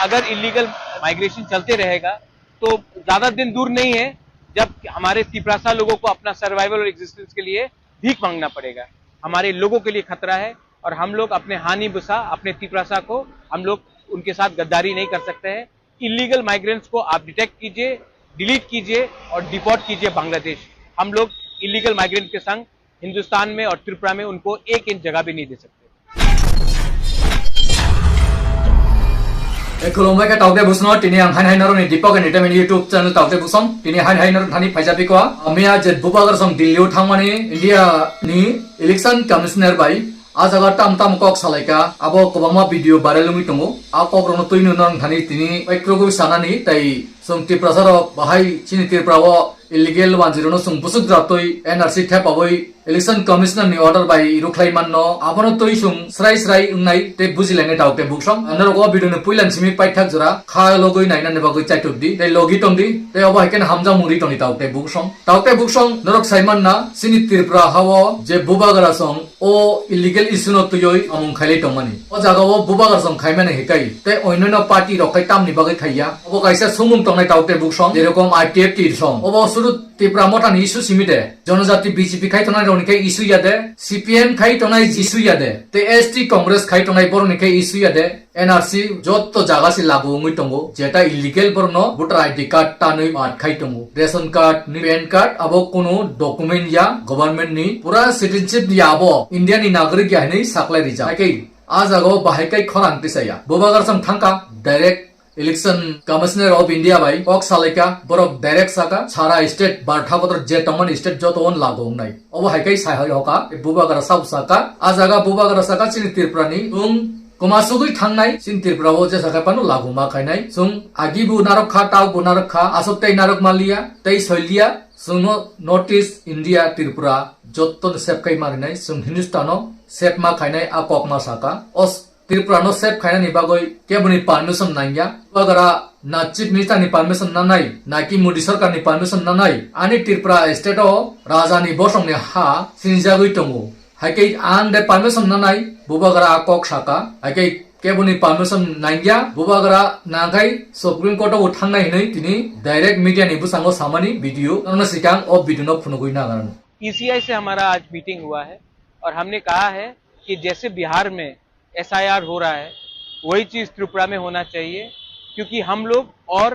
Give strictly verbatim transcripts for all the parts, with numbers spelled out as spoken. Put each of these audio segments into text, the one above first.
अगर illegal migration चलते रहेगा तो ज्यादा दिन दूर नहीं है जब हमारे तिपरासा लोगों को अपना सर्वाइवल और एग्जिस्टेंस के लिए भीख मांगना पड़ेगा। हमारे लोगों के लिए खतरा है और हम लोग अपने हानि बुसा, अपने तिपरासा को हम लोग उनके साथ गद्दारी नहीं कर सकते हैं। इलीगल माइग्रेंट्स को आप डिटेक्ट कीजिए, डिलीट कीजिए और डिपोर्ट कीजिए बांग्लादेश। हम लोग इलीगल माइग्रेंट के संग हिंदुस्तान में और त्रिपुरा में उनको एक इंच जगह भी नहीं दे सकते। E khulumbai khe Taukde Buksong no, tini ang hain hain norokni Deepak Entertainment YouTube channel Taukde Buksong, tini hain hain norok thani phaisa piko. Amiya je bubagra song Delhi o thangmani India ni election commissioner bai a jaga tam tam kok salaika, abo kwbangma video viral wngwi tongo. A kok rokno twi nw norok thani tini bai krogwi sanani, tai chwng Tiprasa rok bahai chini Tripura o illegal wanjwirokno chwng bwswk jora twi N R C thepabwi Election Commissioner ni order bai rukhlai manno, abono twi chwng srai srai wngnai tei bujilainai Taukde Buksong. Norok o video ni puilan simi paithak jora kha logwi nainani bagwi chaitok di tei logi tong di tei obo hai khe hamjakmung ri tong di Taukde Buksong. Taukde Buksong norok sai manna chini Tripura ha o je bubagra song o illegal issue no twiwi amung khailai tongmani. O jaga o bubagra song khaimani hikai tei onyono party rok khai tamni bagwi khaiya. Obo kaisa sumung tongnai Taukde Buksong, jerokom I P F T song. Obo suru Tipra Motha ni issue simi de, Jonojati B J P khai tongnai rok ni khe issue ya de, C P M khai tongnai issue ya de, tei S T Congress khai tongnai borok ni khe issue ya de, N R C jotto jaga se lagu wngwi tongo, jeta illegal borok no voter I D card tanwi mat khai tongo, ration card ni pan card abo kunu document ya, government ni pura citizenship ya abo India ni nagorik ya hinwi saklai rijak. Hakhe a jaga o bahai kai khorang tisa ya, bubagra song thangkha direct Election Commissioner of India bai kok salaika, borok direct saka, sara state bartha bodor je tongmani state joto on lagu wngnai. Obo hai kai sai hai hoka, bubagra sabo saka, a jaga bubagra saka chini Tripura ni tung kwma sugwi thangnai, chini Tripura o je saka pano lagu ma khainai. Chwng agi bo narok kha, tau bo narok kha, aswk tei narok maliya, tei soiliya, chwngno North East India Tripura jotto no sep kai marinai, chwng Hindustan o sep ma khainai a kok ma saka. O Tripura no save khainani bagwi keboni permission nangya. Bubagra na Chief Minister ni permission nanai, na ki Modi sarkar ni permission nanai. Ani Tripura state o raja ni bosong ni ha sinijagwi tongo. Haikhe ang de permission nanai, bubagra a kok saka. Haikhe keboni permission nangya, bubagra nangkhai Supreme Court o thangnai hinwi tini direct media ni bwskango samani video. Norokno sikang o video no phunugwi nagarano. E C I से हमारा आज मीटिंग हुआ है और हमने कहा है कि जैसे बिहार में एस आई आर हो रहा है, वही चीज़ त्रिपुरा में होना चाहिए, क्योंकि हम लोग और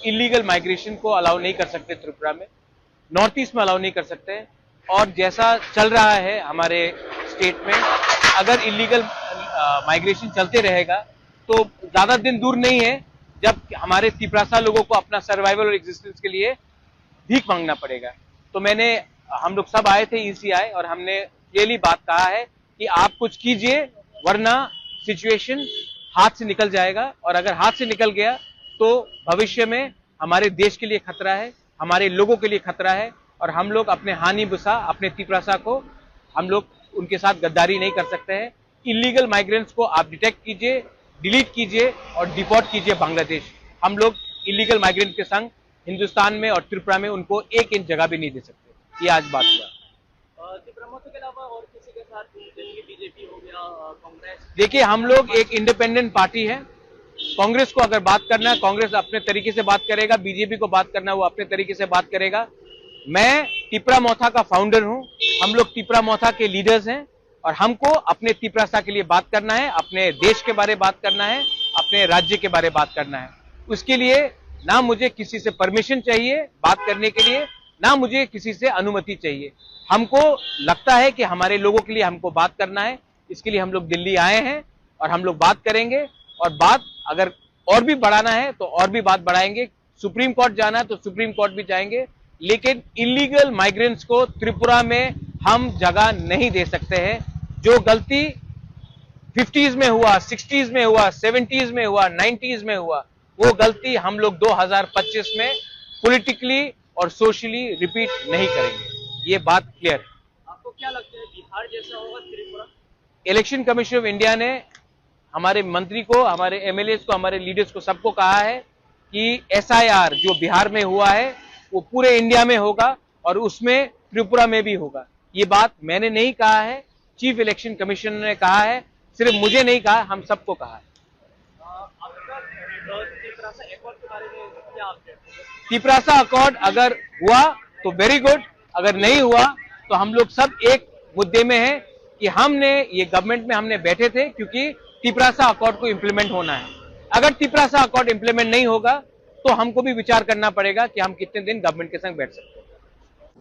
इलीगल माइग्रेशन को अलाउ नहीं कर सकते त्रिपुरा में, नॉर्थ ईस्ट में अलाउ नहीं कर सकते हैं। और जैसा चल रहा है हमारे स्टेट में, अगर इलीगल माइग्रेशन चलते रहेगा तो ज़्यादा दिन दूर नहीं है जब हमारे तिपरासा लोगों को अपना सर्वाइवल और एग्जिस्टेंस के लिए भीख मांगना पड़ेगा। तो मैंने, हम लोग सब आए थे ईसीआई और हमने क्लियरली बात कहा है कि आप कुछ कीजिए, वरना सिचुएशन हाथ से निकल जाएगा, और अगर हाथ से निकल गया तो भविष्य में हमारे देश के लिए खतरा है, हमारे लोगों के लिए खतरा है, और हम लोग अपने हानि बुसा, अपने तिपरासा को हम लोग उनके साथ गद्दारी नहीं कर सकते हैं। इलीगल माइग्रेंट्स को आप डिटेक्ट कीजिए, डिलीट कीजिए और डिपोर्ट कीजिए बांग्लादेश। हम लोग इलीगल माइग्रेंट के संग हिंदुस्तान में और त्रिपुरा में उनको एक इंच जगह भी नहीं दे सकते। ये आज बात हुआ। अ, त्रिपुरा मोर्चा के अलावा और किसी के साथ, जैसे कि बीजेपी हो गया, अ, कांग्रेस? देखिए, हम लोग एक इंडिपेंडेंट पार्टी है। कांग्रेस को अगर बात करना है, कांग्रेस अपने तरीके से बात करेगा, बीजेपी को बात करना है, वो अपने तरीके से बात करेगा। मैं तिपरा मोथा का फाउंडर हूँ, हम लोग तिपरा मोथा के लीडर्स हैं और हमको अपने तिपरासा के लिए बात करना है, अपने देश के बारे बात करना है, अपने राज्य के बारे बात करना है। उसके लिए ना मुझे किसी से परमिशन चाहिए बात करने के लिए, ना मुझे किसी से अनुमति चाहिए। हमको लगता है कि हमारे लोगों के लिए हमको बात करना है, इसके लिए हम लोग दिल्ली आए हैं और हम लोग बात करेंगे, और बात अगर और भी बढ़ाना है तो और भी बात बढ़ाएंगे, सुप्रीम कोर्ट जाना है तो सुप्रीम कोर्ट भी जाएंगे, लेकिन इलीगल माइग्रेंट्स को त्रिपुरा में हम जगह नहीं दे सकते हैं। जो गलती फिफ्टीज में हुआ, सिक्सटीज में हुआ, सेवेंटीज में हुआ, नाइंटीज में हुआ, वो गलती हम लोग दो हज़ार पच्चीस में पॉलिटिकली और सोशली रिपीट नहीं करेंगे। ये बात क्लियर है। आपको क्या लगता है, बिहार जैसा होगा Tripura? Election commission of India ने हमारे मंत्री को, हमारे एमएलएस को, हमारे लीडर्स को, सबको कहा है कि एसआईआर जो बिहार में हुआ है, वो पूरे इंडिया में होगा और उसमें त्रिपुरा में भी होगा। ये बात मैंने नहीं कहा है, चीफ इलेक्शन कमिश्नर ने कहा है। सिर्फ मुझे नहीं कहा, हम सबको कहा है। अ, आपका तिपरासा अकॉर्ड अगर हुआ तो वेरी गुड, अगर नहीं हुआ तो हम लोग सब एक मुद्दे में हैं कि हमने ये गवर्नमेंट में हमने बैठे थे क्योंकि तिपरासा अकॉर्ड को इम्प्लीमेंट होना है। अगर तिपरासा अकॉर्ड इम्प्लीमेंट नहीं होगा तो हमको भी विचार करना पड़ेगा कि हम कितने दिन गवर्नमेंट के संग बैठ सकते हैं।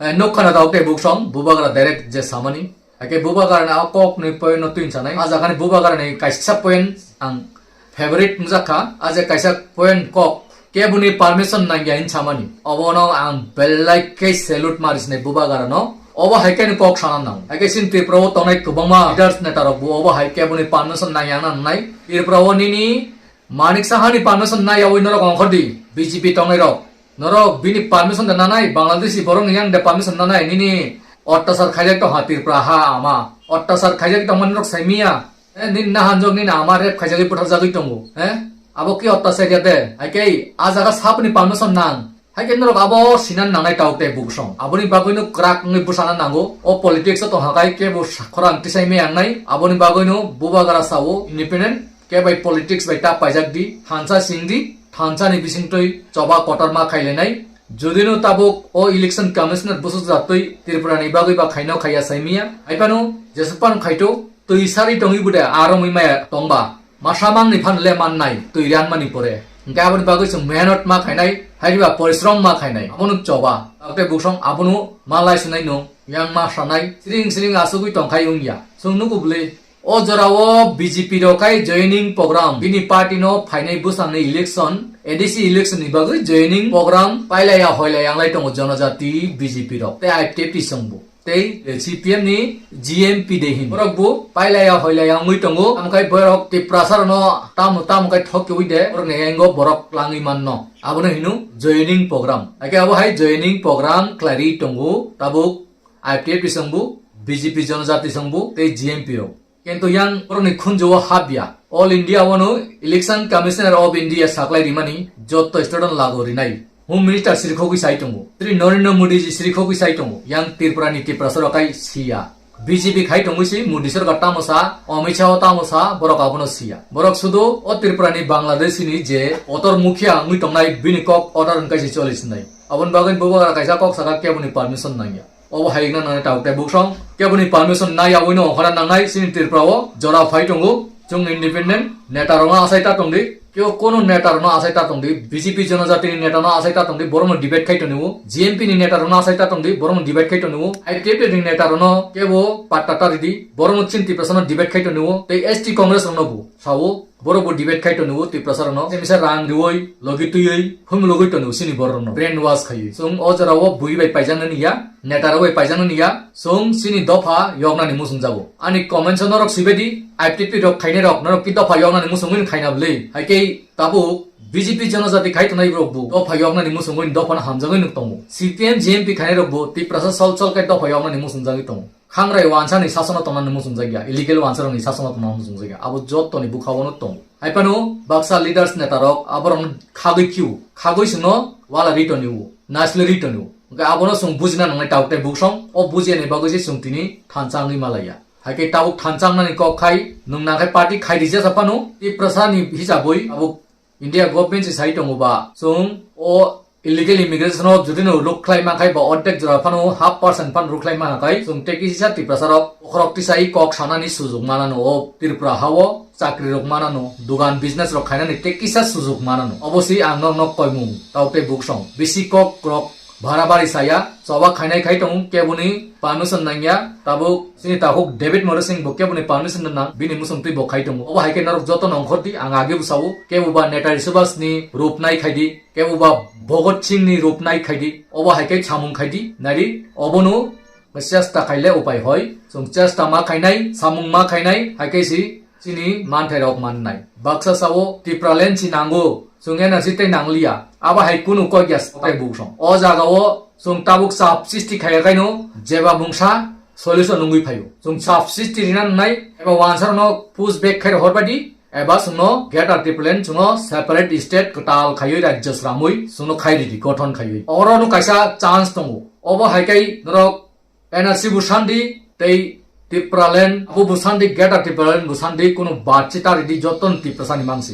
Eh, nuk khana tau tei buksong, bubagra direct je samani. Ake bubagra na kok ni point no tuin sanai. Aja khani bubagra ni kaisa point ang favorite mujak kha. Aja kaisa point kok. Kebuni permission nangya hin samani. Obo no ang belai ke salute maris nai bubagra no. Obo hai ke ni kok sana nang. Ake sin Tripura o tonai kubangma leaders neta rok bu obo hai kebuni permission nangya nang nai. Tripura o nini Manik Saha ni permission nai yawi norok ongkhor di. B J P tongnai rok. Norok bini permission da nanai, Bangladeshi borok ni yang de permission nanai, nini ottachar khaijak tong ha Tripura ha ama. Ottachar khaijak tong mani norok sai miya. Eh, nini nahanjok nini ama rep khaijagwi butharjagwi tongo. Eh? Abo ki ottachar ya de? Hai kei a jaga sapni permission nang. Hai kei norok abo sinan nangnai tau tei buksong. Aboni bagwi no kwrak wngwi bwsana nango. O politics o tong ha kai kebo sa-, khorang tisai meyang nai. Aboni bagwi no bubagra sao independent. Khe bai politics bai ta paijak di, thansa sing di, thansa ni bisingtwi choba kotorma khailainai. Jodi no tabuk o election commissioner bwswk jatwi Tripura ni bagwi ba khaino khaiya saimiya. Hai phano jesuk phano khaito, twi sari tongwi bude aro mui maya tongba. Masa mang ni phan le mannai, twi ran mani pore. Hingke aboni bagwi chwng mehnot ma khainai, hai ba porishrom ma khainai. Abono choba. Abte buksong abono malai sunai no, yang ma sanai, siring siring asugwi tongkhai wngya. Chwng nugo bwle, O jorao B J P rok khai joining program, bini party no phainai bwsangni election, A D C election ni bagwi joining program pailaya hoilaya wnglai tongo Jonojati B J P rok tei I P F T songbo tei C P M ni G M P de hin. Borok bo pailaya hoilaya wngwi tongo, amkhai borok Tiprasa rokno tamo tamo khai thok kiwi de, borok ni engo borok langwi manno. Abono hino joining program. Ake abo hai joining program khlai ri tongo tabuk I P F T songbo, B J P Jonojati songbo tei G M P rok. Kintu yang borokni khunju-o hapya. All India wano Election Commissioner of India saklai rimani jotto student lago rinai. Home Minister sirikhogwi sai tongo. Shri Narendra Modi ji sirikhogwi sai tongo. Yang Tripura ni Tiprasa rok kai siya. B J P khai tongwi si Modi sarkar tamo sa, Amit Shah o tamo sa, borok abono siya. Borok sudu o Tripura ni Bangladeshi ni je kotor mukhiya wngwi tongnai bini kok order wngkai si choli sinai. Aboni bagwi bo bagara kaisa kok saka keboni permission nangya. Obo hai wngna nangnai tabuk tei buksong. Keboni permission nai yaui no ongkhorna nangnai chini Tripura o jora phai tongo. Chwng independent neta rokno asai ta tongdi. Kebo kono neta rokno asai ta tongdi. B J P Jonojati ni neta no asai ta tongdi. Borokno debate khai tongo. G M P ni neta rokno asai ta tongdi. Borokno debate khai tongo. I P F T ni neta rokno kebo patta ta ridi. Borokno chini Tiprasa no debate khai tongo. Tei S T Congress rokno bo sao. Borok bo debate khai tongo Tiprasa rokno. Misa rang rioi, logi tuioi, phumlogwi tongo sini borok rokno. Brain wash khaiwi. Chwng o jora o bui bai paijak nani ya, neta rok bai paijak nani ya. Chwng sini dopha yoknani muchung jago. Ani comment o norok sibedi, I P F T rok khainai rok, norok ki dopha yoknani muchungwi khaina bwle. Hai khe tabuk B J P Jonojati khai tongnai borok bo dopha yoknani muchungwi dophano hamjagwi nuk tongo. C P M G M P khainai rok bo Tiprasa sol sol khe dopha yoknani muchung jagwi tongo. Khangrai wansani sasono tongnani muchungjakya, illegal wansarokni sasono tongnani muchungjakya, abo jottoni bwkhao no tongo. Hai phano baksa leaders netarok aborokno khagwi khio, khagwi chwngno wala ri tonio, nasle ri tonio. Hwnkhe abono chwng bujina nangnai tabuk tei buksong, o bujiyani bagwi se chwng tini thansa wngwi malaiya. Hai khe tabuk thansa wngnani kok khai, nwng nangkhe party khai rijak sa phano, Tiprasani hisabwi abo India government se sai tongo ba, chwng o illegal immigration o jodi no ruk khlai mankha ba ordek jora phano half percent phano ruk khlai mankha khai, chwng tei kisa Tiprasa rok bokhorok tisai kok sanani sujok manano o Tripura ha o chakri rok manano, dugan business rok khainani tei kisa sujok manano. Obo si ang nok nok koimung, tau tei buksong. Bisi kok rok Bhara bari saya, choba khainai khai tongo, keboni permission nangya, tabuk chini takhuk David Murasing bo keboni permission nang, bini muchung twi bo khai tongo. Obo hai khe norok joto no ongkhor di, ang age bo sao, kebo ba Netaji Subhash ni rup nai khai di, kebo ba Bhagat Singh ni rup nai khai di, obo hai khe samung khai di, nai di, obono chesta khai le upai hoi, chwng chesta ma khainai, samung ma khainai, hai khe si Chini manthai rok mannai. Baksa sao Tipraland si nango, chwng N R C tei nangliya. Abo hai kunu kok ya tei buksong. O jaga o chwng tabuk chap sisti khaiya kaino jeba mungsa solution wngwi phaio. Chwng chap sisti rina nangnai eba wansarno push back khai horbai di eba chwngno Greater Tipraland chwngno separate state kwtal khaiwi rajya sramwi chwngno khai ridi gothon khaiwi. Oro no kaisa chance tongo. Obo hai kai norok N R C bo sandi tei Tipraland abo bo sandi, Greater Tipraland bo sandi, kunu batchi ta ridi joton Tiprasa ni mansi.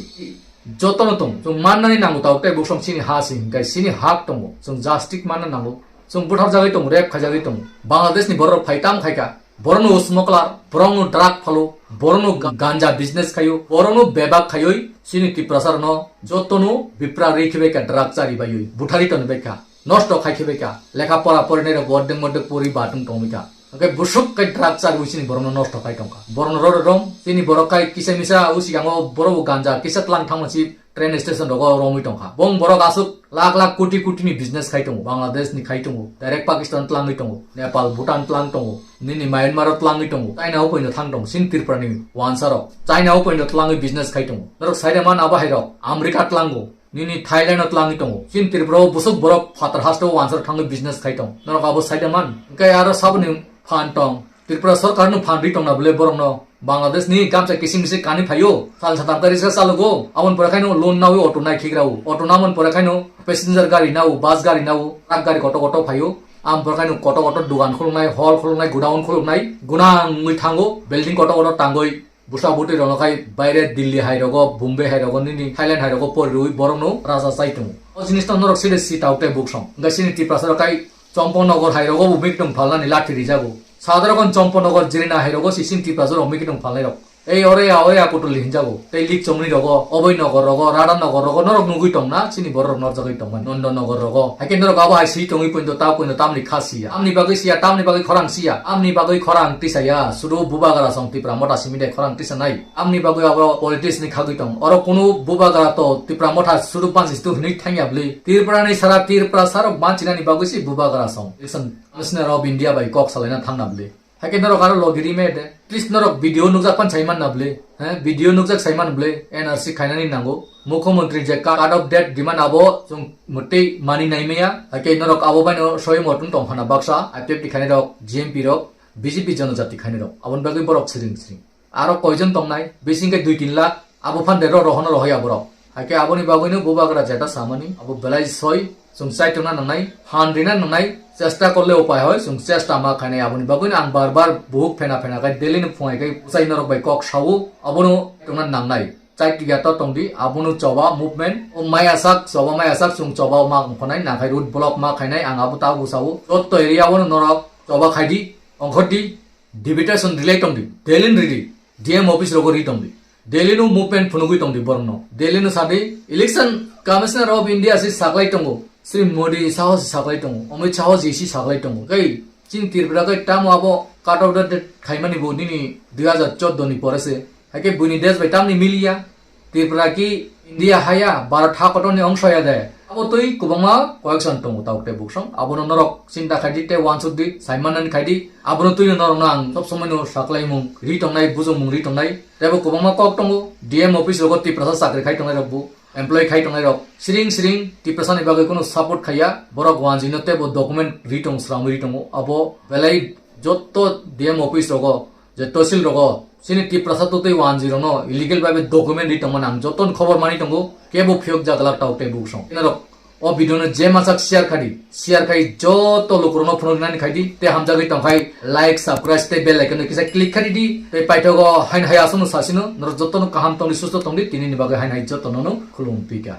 Jotono tong, chwng mannani nango tabuk tei buksong chini ha si hinkai chini hak tongo, chwng justice manna nango. Chwng butharjagwi tongo, rape khaijagwi tongo. Bangladesh ni borok phai tam khaika, borokno smuggler, borokno drug phalo, borokno ga-, ganja business khaio, borokno bebak khaioi chini Tiprasa rokno jotono bipra ri khibai kha, drug chari baioi, buthari toni bai kha, nosto khai khibai kha, lekha pora porinai rok ordek mordek pori batung tongwi kha. Hwnkhe busuk khe drug chari chini borokno nosto khai tongkha. Borokno roro rom, chini borok khai kisa misa usi yango borok bo ganja kisa tlang thangma si train station rogo romwi tongkha. Bong borok aswk lakh lakh koti koti ni business khai tongo, Bangladesh ni khai tongo, direct Pakistan tlangwi tongo, Nepal, Bhutan tlang tongo, nini Myanmar o tlangwi tongo, China o poino thang tongo, sin Tripura ni wansa rok China o poino tlangwi business khai tongo. Norok saida man abo hai rok America tlango, nini Thailand o tlangwi tongo. Chini Tripura o busuk borok phatar haste o wansa rok thangwi business khai tong. Norok abo saida man. Hwnkhe aro saboni phan tong. Tripura sorkar no phan ri tongna bole borok no. Bangladesh ni gamsa kising kising kani phaio. Sal satam kari sa salugo. Abon pore khaino loan nawi auto nai khikrao. Auto namon pore khaino passenger gari nao, bus gari nao, truck gari koto koto phaio. Am pore khaino koto koto dugan khulungnai, hall khulungnai, godown khulungnai. Gunang wngwi thango. Building koto koto tangoi. Busa butwi rokno khai baire Delhi hai rogo, Bombay hai rogo, nini Thailand hai rogo pori rwi borokno raja chai tongo. O jinis no norok side si tau tei buksong. Hwnkhe sini Tiprasa rok khai Chompon Nogor hai rogo bo mikitong phalnani lathi rijago. Sadharokon Chompon Nogor Jirina hai rogo si sini Tiprasa rok mikitong phalnai rok. Ei ore ya, ore ya kutuli hinjago. Tei lik chomni rogo, Oboi Nogor rogo, Radha Nogor rogo norok nugwi tong na, sini borok rok norjagwi tongmani. Nondo Nogor rogo. Haikhe norok abo hai si tongwi poindo ta poindo tamni kha siya. Amni bagwi siya, tamni bagwi khorang siya. Amni bagwi khorang tisa ya. Sudu bubagra song Tipra mota simi de khorang tisa nai. Amni bagwi abo politics ni khagwi tong. Oro kunu bubagra to Tipra motha sudu pansi situ hwnwi thangya bwlwi. Tripura ni sara Tripura sarok banchinani bagwi si bubagra song. Listen, Commissioner of India bai kok salaina thangna bwlwi. Haikhe norok aro logi ri me de. Please norok video nukjak pan saiman na bwlwi. He, video nukjak saiman bwlwi. N R C khainani nango. Mukhyamantri je ka-, cut off date demand abo chwng mwtwi mani nai maya. Haikhe norok abo baino soi motung tong phana baksa. I P F T khainai rok, G M P rok, B J P jonojati khainai rok. Aboni bagwi borok siring siring. Aro koijon tongnai, bising khe dui tin lakh, abo phan de ro rohono rohoya borok. Haikhe aboni bagwino bubagra jeta samani, abo belai soi, chwng chai tongna nangnai, phan rina nangnai, chesta korle upai hoi, chwng chesta ma khainai, aboni bagwino ang bar bar buhuk phena phena khai, daily no phungai khai, bwsai norok bai kok sao, abono tongna nangnai. Chai tiya to tongdi, abono choba movement, o maya sak, choba maya sak, chwng choba ma ongkhonai, nakhai road block ma khainai, ang abo ta bwsao, jotto area o norok choba khaidi, ongkhordi, deputation rilai tongdi, daily ridi, D M office rogo ri tongdi. Delhi no movement phunugwi tongdi borokno. Delhi no sadi, Election Commissioner of India si saklai tongo. Sri Modi saho si saklai tongo. Amit Saho ji si saklai tongo. Kai, chini Tripura kai tamo abo cut off the date khaimani bo nini dui hazar chordo ni pore se. Haikhe buini desh bai tamni miliya. Tripura ki India haya, Bharat ha kotor ni ongso ya de. Abo twi kwbangma koyeksan tongo tabuk tei buksong. Abono norok chinta khaidi tei wansuk di, saimanani khaidi. Abono twi norokno ang sob somoi no saklaimung ri tongnai, bujongmung ri tongnai. Tei bo kwbangma kok tongo, D M office rogo Tiprasa chakri khai tongnai rok bo, employee khai tongnai rok. Siring siring Tiprasa ni bagwi kunu support khaiya, borok wanjwi no tei bo document ri tong, swrangwi ri tongo. Abo belai jotto D M office rogo, je tosil rogo, sini Tiprasa to tei wanjwi rokno illegal bai document ri tongmani ang jotto khobor mani tongo, kebo phiyok jaglak tau tei buksong. Norok O video no je masa share khadi, share khai joto lukurokno phunuknani khaidi, tei hamjagwi tongkhai like, subscribe tei bell icon no kisa click khadi di, tei paithago haino hai aswkno sasino, norok jotono kaham tongdi, susto tongdi, tinini bagwi haino hai jotono no khulum pika.